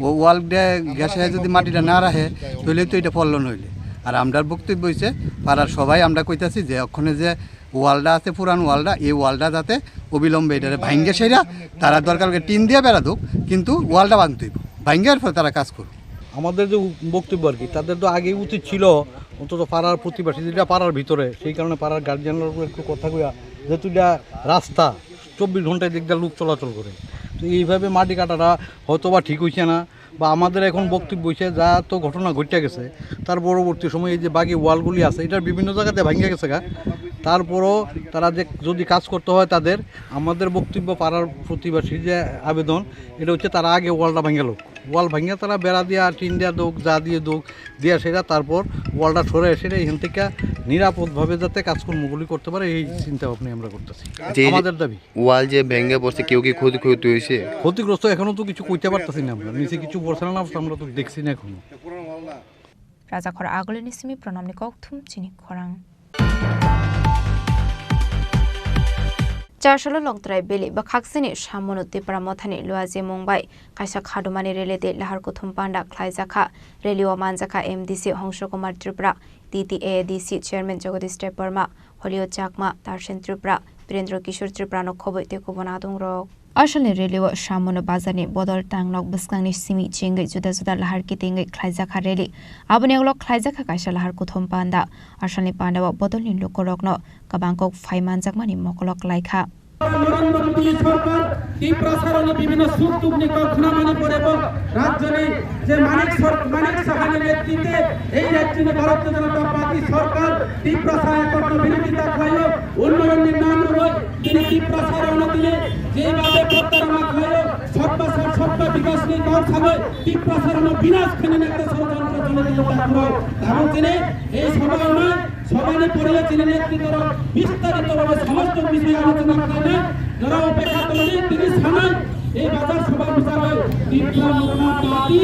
ও ওয়াল দে-, গেসাইয়া যদি মাটিটা না রাখে, তাহলে তো এটা পল্ল নইলে। আর আমরার বক্তব্য হইছে, পাড়ার সবাই আমরা কইতাছি যে ওখানে যে ওয়ালটা আছে, পুরান ওয়ালটা, এই ওয়ালটা যাতে অবিলম্বে এটারে ভাঙ্গে সেরা, তারা দরকার হলে টিন দিয়ে বেড়া দোক, কিন্তু ওয়ালটা ভাঙতে হইব, ভাঙ্গে এরপরে তারা কাজ করুক। আমাদের যে বক্তব্য আর কি, তাদের তো আগে উচিত ছিল অন্তত পাড়ার প্রতিবেশী, যেটা পাড়ার ভিতরে, সেই কারণে পাড়ার গার্জিয়ানরা একটু কথা কইয়া, যেহেতু এটা রাস্তা, চব্বিশ ঘন্টায় দেখতে লোক চলাচল করে, তো এইভাবে মাটি কাটাটা হয়তো বা ঠিক হইছে না, বা আমাদের এখন বক্তব্য হইছে যা তো ঘটনা ঘটে গেছে, তার পরবর্তী সময়ে এই যে বাকি ওয়ালগুলি আছে, এটার বিভিন্ন জায়গাতে ভাঙে গেছে গা। তারপরও তারা যে যদি কাজ করতে হয় তাদের, আমাদের বক্তব্য, পাড়ার প্রতিবেশী যে আবেদন, এটা হচ্ছে তারা আগে ওয়ালটা ভাঙে লোক, ওয়াল ভাঙে তারা বেড়া দিয়ে আর টিন দিয়ে দোক, যা দিয়ে দোক, দিয়ে সেটা তারপর ওয়ালটা সরে সেটা এখান থেকে নিরাপদভাবে যাতে কাজকর্মগুলি করতে পারে, এই চিন্তা ভাবনাই আমরা করতেছি। যে এই যে আমাদের দাবি। ওয়াল যে ভেঙে পড়ছে, কেউ কি ক্ষতি ক্ষতি হয়েছে? ক্ষতিগ্রস্ত এখনো তো কিছু কইতে পারতেছি না আমরা, নিচে কিছু পড়ছে না, আমরা তো দেখছি না এখনো। Rajakhor Agulini simi Pranamni kokthum chini khorang. Chasalo Longtrai Valley bwkhaksini Samono Tipra Mothani luaji mung bai kaisa khadumani rally tei lahar kuthum panda khlaijakha. Rally o manjakha M D C Hongso Kumar Tripura, T T A A D C Chairman Jagadish Debbarma, Holio Chakma, Tarsen Tripura, Birendra Kishore Tripura no khobwi tei kubun adongrok. Asalni rally o Samono bazarni bodol tangnok bwskangni simi chengwi juda juda lahar kitingwi khlaijakha rally. Aboni ulo khlaijakha kaisa lahar kuthum panda. Asalni panda o bodolni lukurokno kwbang kok phai manjakmani mokolo klaikha. Narendra মোদী সরকার ত্রিপুরা সরকারের বিভিন্ন সুখ দুঃখ নিয়ে কথা মানে পড়ে এবং রাজ্যে যে মানিক সর-, মানিক সাহার নেতৃত্বে এই রাজ্যে ভারতীয় জনতা পার্টি সরকার ত্রিপুরা সরকার কখনো বিরোধিতা খাইও উন্নয়নের নাম নয়। তিনি ত্রিপুরা সরকারের অধীনে যেভাবে প্রতারণা খাইও সবকা সাথ সবকা বিকাশ নিয়ে কথা বলে ত্রিপুরা সরকারের বিনাশ খানে একটা ষড়যন্ত্র চলে দিল তারপরে। এবং তিনি এই সময় নয়, সভানি পরিবেশন নেতৃত্বরা বিস্তারিতভাবে সমস্ত বিষয়ে আলোচনা করবেন। যারা অপেক্ষা করছেন, তিনি জানান এই বাজার সভা হিসাবে ত্রিপুরা মোটা পার্টি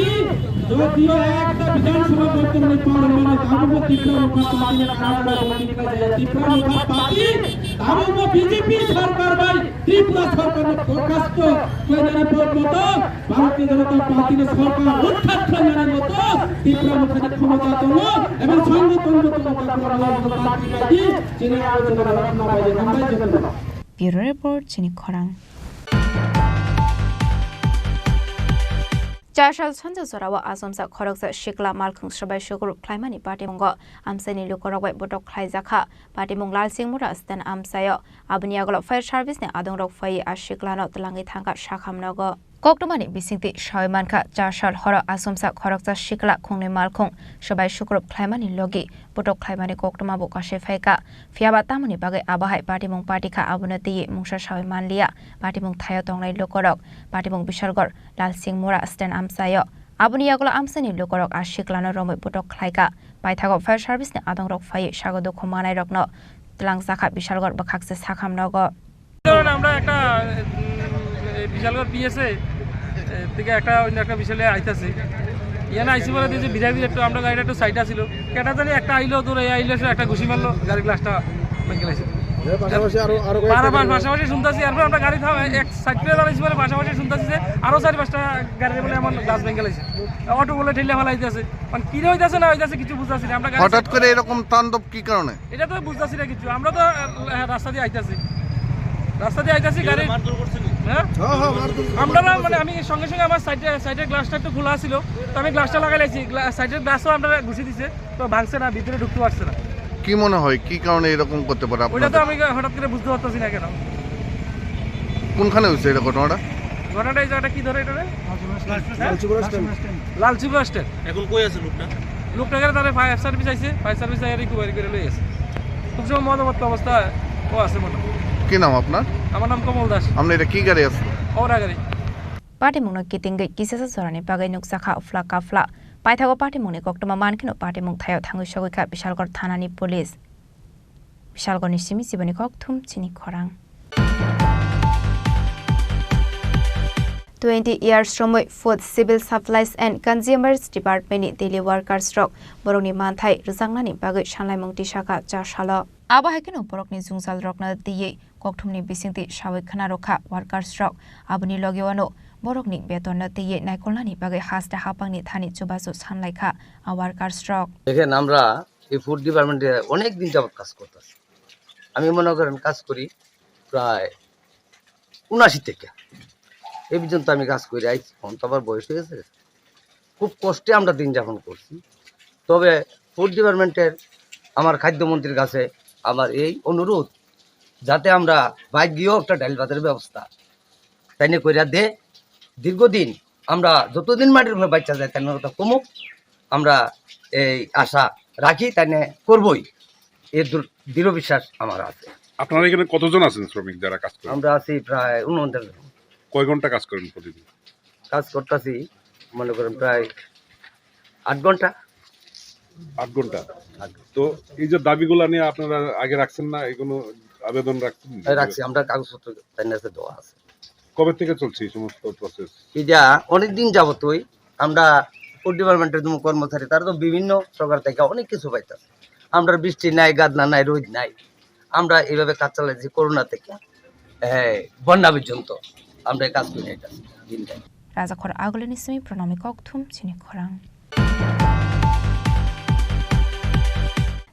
যদিও একটা বিধানসভা বর্তমানে পার্লামেন্টে কাবুল ত্রিপুরা মোটা পার্টি কাবুল ত্রিপুরা মোটা পার্টি কাবুল বিজেপি সরকার ভাই ত্রিপুরা সরকার প্রকাশ তো তৈরি মতো ভারতীয় জনতা পার্টির সরকার উৎখাত করার মতো ত্রিপুরা মুখে ক্ষমতা তুলো এবং সংগঠন মতো চিনে আলোচনা করা না বাইরে আমরা যেতে পারি। Bureau Report, chini khorang. Chasal sonjo jorao asomsa khoroksa sikla malkhung swbai sukurup khlaimani patimungo amsaini lukurok bai botok khlaijakha. Patimung Lalsing Mura stand amsaio. Aboni yagulo fire service ni adongrok phaiwi a siklano twlangwi thangkha sakham nogo. Koktwmani bisingtwi sawi mankha, chasal horo asomsa khoroksa sikla khungnwi malkhung swbai sukurup khlaimani logi botok khlaimani koktwma bo kasui phaikha. Phiyaba tamoni bagwi abo hai patimung patikha, abono twiwi mungsa sawi manliya. Patimung thaio tongnai lukurok, patimung Bishalgarh Lalsing Mura stand amsaio. Aboni yagulo amsaini lukurok a siklano romwi botok khlaikha. Paithago fire service ni adongrok phaiwi sago dukhu manairokno twlangjakha Bishalgarh bwkhakse sakham nogo. কারণ আমরা একটা, উম, এই বিশালগড় পিএসএ, এ, থেকে একটা অন্য একটা বিশালে আইতাছি। ইয়ানে আইসি বলে যে বিধায় বিধায় একটু আমরা গাড়িটা একটু সাইডে ছিল। কেটা জানি একটা আইলো, দূরে আইলো, এসে একটা ঘুষি মারলো, গাড়ির গ্লাসটা ভেঙে গেছে। এর পাশাপাশি আরো, আরো কয়েকটা পাশাপাশি, গাড়ি পাশাপাশি শুনতাছি, এরপর আমরা গাড়ি থামাই, এক সাইড করে দাঁড়াইছি বলে পাশাপাশি শুনতাছি যে আরো চারি পাঁচটা গাড়ি বলে এমন গ্লাস ভেঙে গেছে। অটো বলে ঠেলে ফেলা হইতেছে। মানে কি হইতেছে না হইতেছে কিছু বুঝতেছি না। আমরা গাড়ি হঠাৎ করে এরকম তাণ্ডব কি কারণে? এটা তো বুঝতেছি না কিছু। আমরা তো, আহ, রাস্তা দিয়ে আইতাছি। রাস্তা দিয়ে আইতাছি, গাড়ি মারধর করছিল? হ্যাঁ? হ্যাঁ, হ্যাঁ, মারধর, আমরা না, মারধর মানে করছিল। আমি সঙ্গে সঙ্গে আমার সাইডে, সাইডের গ্লাসটা একটু খোলা ছিল। তো আমি গ্লাসটা লাগাই লাইছি। গ্লা-, সাইডের গ্লাসও আমরা ঘুষি দিছে। তো ভাঙছে না, ভিতরে ঢুকতে পারছে না। কি মনে হয়, কি কারণে এরকম করতে পারে ওটা তো আপনাদের? আমি হঠাৎ করে বুঝতে পারতেছি না কেন। কোনখানে হয়েছে এটা ঘটনাটা? ঘটনাটা এই জায়গাটা কি ধরে এটা রে? লালচুবড়া স্ট্যান্ড। এখন কই আছে লোকটা? লোকটাকে তারা ফায়ার সার্ভিস আইছে, ফায়ার সার্ভিস আইয়া রিকভারি করে লই গেছে। খুব সময় মদমত্ত অবস্থায় ও আছে মোটামুটি। কি নাম আপনার? আমার নাম কমল দাস। আপনি এটা কি গাড়ি আসলো? ওরা গাড়ি। Patimungno kitingwi kisasa jorani bagwi nukjakha phla kaphla. Paithago patimungni koktwma mankheno patimung thaio thangwi sogwikha Bishalgarh thanani police. Bishalgarhni simi chiboni kokthum chini khorang. Twenty years romwi Food, Civil Supplies and Consumers Department ni daily workers rok borokni manthai rwjaknani bagwi sanlaimung tisakha chasalo. Abo hai kheno borokni jwngjal rokno twiwi kokthumni bisingtwi sawi khna rwkha workers rok. Aboni loge wano borokni betonno twiwi naikolnani bagwi haste hapangni thani chubachu sanlaikha a workers rok. দেখেন, আমরা এই ফুড ডিপার্টমেন্টে অনেক দিন যাবত কাজ করতেছি। আমি মনে করেন কাজ করি প্রায় উনাশি থেকে, এই পর্যন্ত আমি কাজ করে আইছি। এখন তো আবার বয়স হয়ে গেছে, খুব কষ্টে আমরা দিন যাপন করছি। তবে ফুড ডিপার্টমেন্টের আমার খাদ্যমন্ত্রীর কাছে আমার এই অনুরোধ, যাতে আমরা বাইরে গিয়েও একটা ডাল ভাতের ব্যবস্থা তাই নিয়ে কইরা দে। দীর্ঘদিন আমরা যতদিন মাটির উপরে বাচ্চা যায়, তাই নিয়ে কথা কমুক, আমরা এই আশা রাখি, তাই নিয়ে করবই। এই দৃঢ়, দৃঢ় বিশ্বাস আমার আছে। আপনারা এখানে কতজন আছেন শ্রমিক যারা কাজ করেন? আমরা আছি প্রায় ঊনপঞ্চাশ জন। কয় ঘন্টা কাজ করেন প্রতিদিন? কাজ করতেছি, মনে করেন, প্রায় আট ঘন্টা। আট ঘন্টা। আট ঘন্টা। তো এই যে দাবিগুলা নিয়ে আপনারা আগে রাখছেন না, এগুলো আবেদন রাখছেন? হ্যাঁ, রাখছি, আমরা কাগজপত্র তাই নিয়ে দেওয়া আছে। কবে থেকে চলছে এই সমস্ত প্রসেস? এটা অনেক দিন যাবতই আমরা ফুড ডিপার্টমেন্টের যে কর্মচারী, তারা তো বিভিন্ন সরকার থেকে অনেক কিছু পাইতেছে। আমরা বৃষ্টি নাই, গাদনা নাই, রোদ নাই, আমরা এইভাবে কাজ চালাচ্ছি করোনা থেকে, হ্যাঁ, বন্যা পর্যন্ত আমরা এই কাজ করে যাইতেছি দিন রাত। Rajakhor Agulini simi Pranami kokthum chini khorang.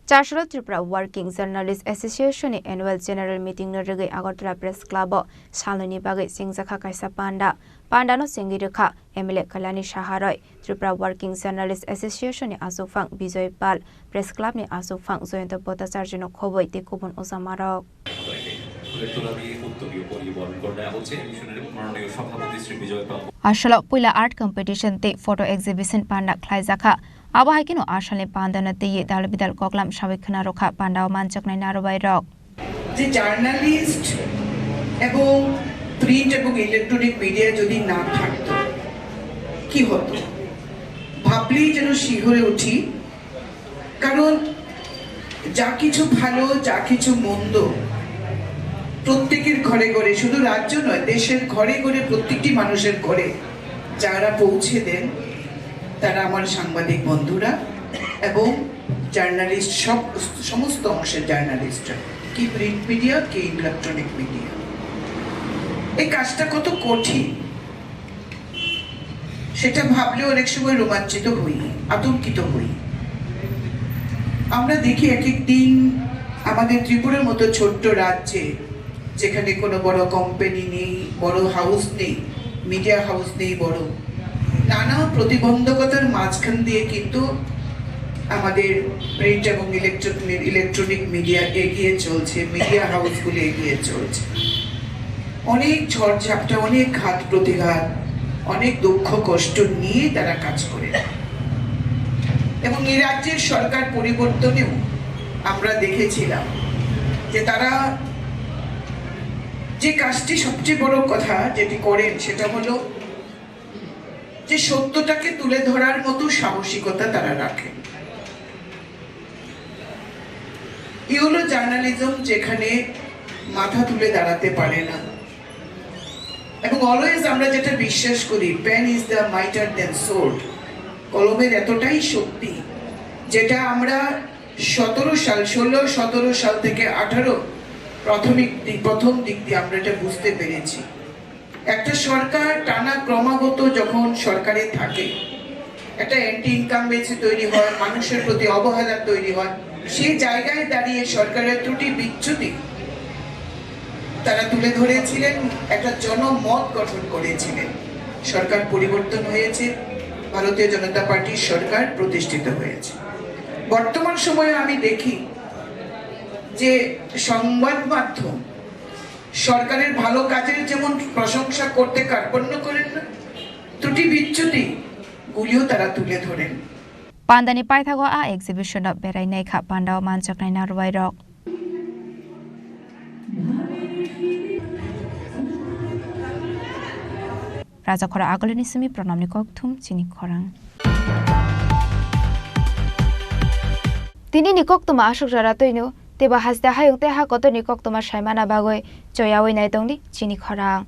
Chasalo Tripura Working Journalist Association ni Annual General Meeting no rwgwi Agartala Press Club o salnwini bagwi chengjakha kaisa panda. Panda no chengwi rwkha M L A Kalyani Saha roi, Tripura Working Journalist Association ni achukphang Bijoy Pal, Press Club ni achukphang Jayanta Bhattacharya no khobwi tei kubun ojamarok. ফুলের তোড়া দিয়ে উত্তরীয় পরিয়ে বরণ করে নেওয়া হচ্ছে মিশনের মাননীয় সভাপতি শ্রী বিজয় পাল। Asalo puila art competition tei photo exhibition panda khlaijakha. Abo hai kheno asalni pandano twiwi dal bidal koklam sawi khna rwkha pandao manjaknai narobai rok. যে জার্নালিস্ট এবং প্রিন্ট এবং ইলেকট্রনিক মিডিয়া যদি না থাকতো, কি হতো? ভাবলেই যেন শিহরে উঠি। কারণ যা কিছু ভালো, যা কিছু মন্দ, প্রত্যেকের ঘরে ঘরে, শুধু রাজ্য নয়, দেশের ঘরে ঘরে, প্রত্যেকটি মানুষের ঘরে যারা পৌঁছে দেন, তারা আমার সাংবাদিক বন্ধুরা এবং জার্নালিস্ট, সব, সমস্ত অংশের জার্নালিস্টরা, কি প্রিন্ট মিডিয়া, কি ইলেকট্রনিক মিডিয়া। এই কাজটা কত কঠিন, সেটা ভাবলে অনেক সময় রোমাঞ্চিত হই, আতঙ্কিত হই। আমরা দেখি এক এক দিন আমাদের ত্রিপুরার মতো ছোট্ট রাজ্যে, যেখানে কোনো বড় কোম্পানি নেই, বড় হাউস নেই, মিডিয়া হাউস নেই বড়, নানা প্রতিবন্ধকতার মাঝখান দিয়ে কিন্তু আমাদের প্রিন্ট এবং ইলেকট্রনিক, ইলেকট্রনিক মিডিয়া এগিয়ে চলছে, মিডিয়া হাউসগুলি এগিয়ে চলছে। অনেক ঝড় ঝাপটা, অনেক ঘাত প্রতিঘাত, অনেক দুঃখ কষ্ট নিয়ে তারা কাজ করে। এবং এই রাজ্যের সরকার পরিবর্তনেও আমরা দেখেছিলাম যে তারা যে কাজটি সবচেয়ে বড় কথা যেটি করেন সেটা হলো যে সত্যটাকে তুলে ধরার মতো সাহসিকতা তারা রাখেন। ই হলো জার্নালিজম, যেখানে মাথা তুলে দাঁড়াতে পারে না। এবং অলওয়েজ আমরা যেটা বিশ্বাস করি, pen is the mightier than sword, কলমের এতটাই শক্তি, যেটা আমরা সতেরো সাল, ষোলো সতেরো সাল থেকে আঠারো প্রাথমিক দিক, প্রথম দিক দিয়ে আমরা এটা বুঝতে পেরেছি। একটা সরকার টানা ক্রমাগত যখন সরকারে থাকে, একটা অ্যান্টি ইনকামবেন্সি তৈরি হয়, মানুষের প্রতি অবহেলা তৈরি হয়, সেই জায়গায় দাঁড়িয়ে সরকারের ত্রুটি বিচ্যুতি তারা তুলে ধরেছিলেন, একটা জনমত গঠন করেছিলেন। সরকার পরিবর্তন হয়েছে, ভারতীয় জনতা পার্টির সরকার প্রতিষ্ঠিত হয়েছে। বর্তমান সময়ে আমি দেখি যে সংবাদ মাধ্যম সরকারের ভালো কাজের যেমন প্রশংসা করতে কার্পণ্য করেন না, ত্রুটি বিচ্যুতিগুলিও তারা তুলে ধরেন। Pandani paithago a exhibition-o berai naikha pandao manjaknai narwuirok. Rajakhoro agulini simi Pranamni kokthum chini khorang. Tinini koktwma aswk jora twino, teibo haste hayung tei ha kotorni koktwma saimana bagwi choyaui nai tongdi chini khorang.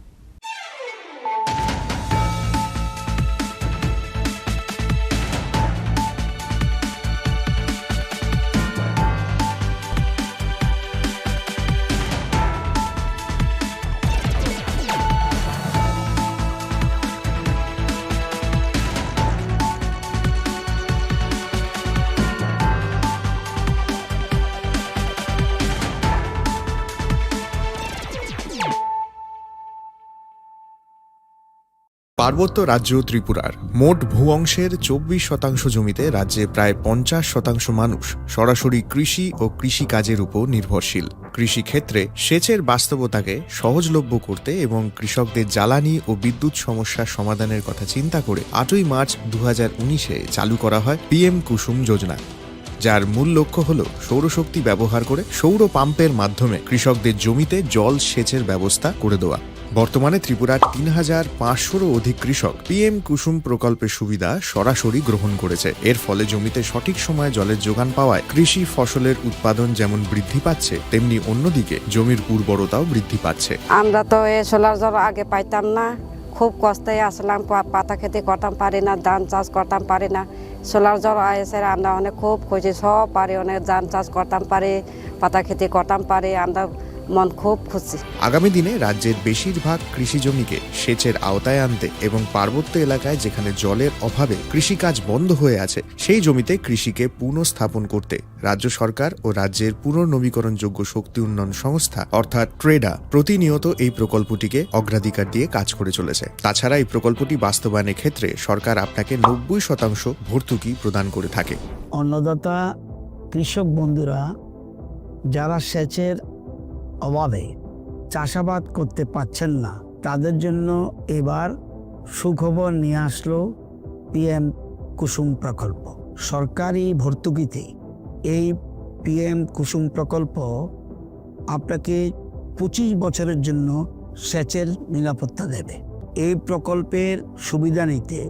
পার্বত্য রাজ্য ত্রিপুরার মোট ভূ অংশের চব্বিশ শতাংশ জমিতে রাজ্যে প্রায় পঞ্চাশ শতাংশ মানুষ সরাসরি কৃষি ও কৃষিকাজের উপর নির্ভরশীল। কৃষিক্ষেত্রে সেচের বাস্তবতাকে সহজলভ্য করতে এবং কৃষকদের জ্বালানি ও বিদ্যুৎ সমস্যা সমাধানের কথা চিন্তা করে আটই মার্চ দু হাজার উনিশে চালু করা হয় পিএম কুসুম যোজনা, যার মূল লক্ষ্য হল সৌরশক্তি ব্যবহার করে সৌর পাম্পের মাধ্যমে কৃষকদের জমিতে জল সেচের ব্যবস্থা করে দেওয়া। বর্তমানে ত্রিপুরার তিন হাজার পাঁচশোরও অধিক কৃষক পিএম কুসুম প্রকল্পের সুবিধা সরাসরি গ্রহণ করেছে। এর ফলে জমিতে সঠিক সময়ে জলের যোগান পাওয়ায় কৃষি ফসলের উৎপাদন যেমন বৃদ্ধি পাচ্ছে, তেমনি অন্যদিকে জমির উর্বরতাও বৃদ্ধি পাচ্ছে। আমরা তো এ সোলার জল আগে পাইতাম না, খুব কষ্টে আসলাম, পা-, পাতা খেতে করতাম পারি না, ধান চাষ করতাম পারি না। সোলার জল আইসে আমরা অনেক খুব খুশি, সব পারি, অনেক ধান চাষ করতাম পারি, পাতা খেতে করতাম পারি, আমরা মন খুব খুশি। আগামী দিনে রাজ্যের বেশিরভাগ কৃষি জমিকে সেচের আওতায় আনতে এবং পার্বত্য এলাকায় যেখানে জলের অভাবে কৃষিকাজ বন্ধ হয়ে আছে, সেই জমিতে কৃষিকে পুনঃস্থাপন করতে রাজ্য সরকার ও রাজ্যের পুনর্নবীকরণযোগ্য শক্তি উন্নয়ন সংস্থা অর্থাৎ ট্রেডা প্রতিনিয়ত এই প্রকল্পটিকে অগ্রাধিকার দিয়ে কাজ করে চলেছে। তাছাড়া এই প্রকল্পটি বাস্তবায়নের ক্ষেত্রে সরকার আপনাকে নব্বই শতাংশ ভর্তুকি প্রদান করে থাকে। অন্নদাতা কৃষক বন্ধুরা যারা সেচের অভাবে চাষাবাদ করতে পারছেন না, তাদের জন্য এবার সুখবর নিয়ে আসলো পিএম কুসুম প্রকল্প। সরকারি ভর্তুকিতে এই পিএম কুসুম প্রকল্প আপনাকে পঁচিশ বছরের জন্য সেচের নিরাপত্তা দেবে। এই প্রকল্পের সুবিধা নিতে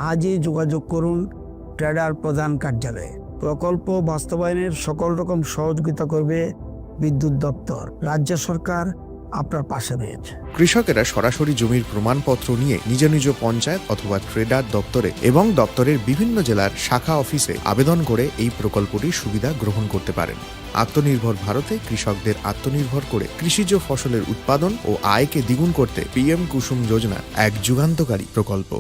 আজই যোগাযোগ করুন ট্রেডার প্রধান কার্যালয়ে। প্রকল্প বাস্তবায়নের সকল রকম সহযোগিতা করবে বিদ্যুৎ দপ্তর। রাজ্য সরকার আপনার পাশে রয়েছে। কৃষকেরা সরাসরি জমির প্রমাণপত্র নিয়ে নিজ নিজ পঞ্চায়েত অথবা ট্রেডার দপ্তরে এবং দপ্তরের বিভিন্ন জেলার শাখা অফিসে আবেদন করে এই প্রকল্পটির সুবিধা গ্রহণ করতে পারেন। আত্মনির্ভর ভারতে কৃষকদের আত্মনির্ভর করে কৃষিজ ফসলের উৎপাদন ও আয়কে দ্বিগুণ করতে পিএম কুসুম যোজনা এক যুগান্তকারী প্রকল্প।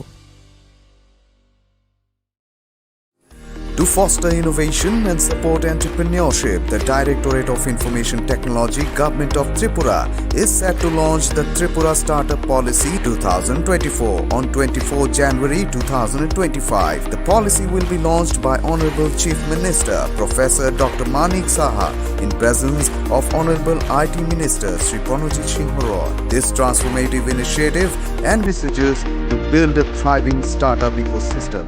To foster innovation and support entrepreneurship, the Directorate of Information Technology, Government of Tripura, is set to launch the Tripura Startup Policy two thousand twenty-four on twenty-fourth January two thousand twenty-five. The policy will be launched by Honorable Chief Minister Professor Doctor Manik Saha in presence of Honorable I T Minister Shri Pranajit Singh Roy. This transformative initiative envisages to build a thriving startup ecosystem.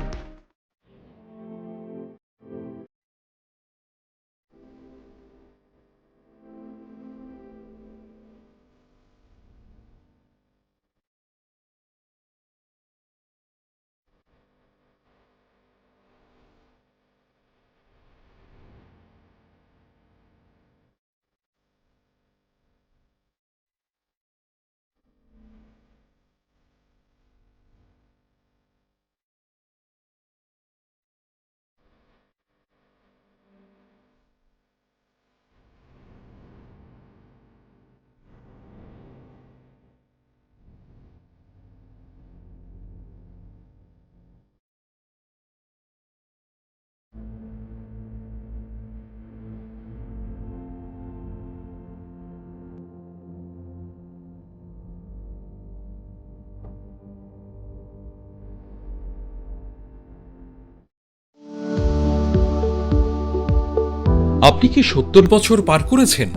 আপনি কি সত্তর বছর পার করেছেন?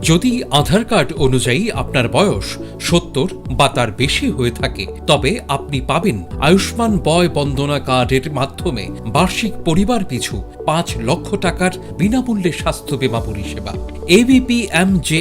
যদি আধার কার্ড অনুযায়ী আপনার বয়স সত্তর বা তার বেশি হয়ে থাকে, তবে আপনি পাবেন আয়ুষ্মান বয় বন্দনা কার্ডের মাধ্যমে বার্ষিক পরিবার পিছু পাঁচ লক্ষ টাকার বিনামূল্যে স্বাস্থ্য বীমা পরিষেবা। এবিপি এমজে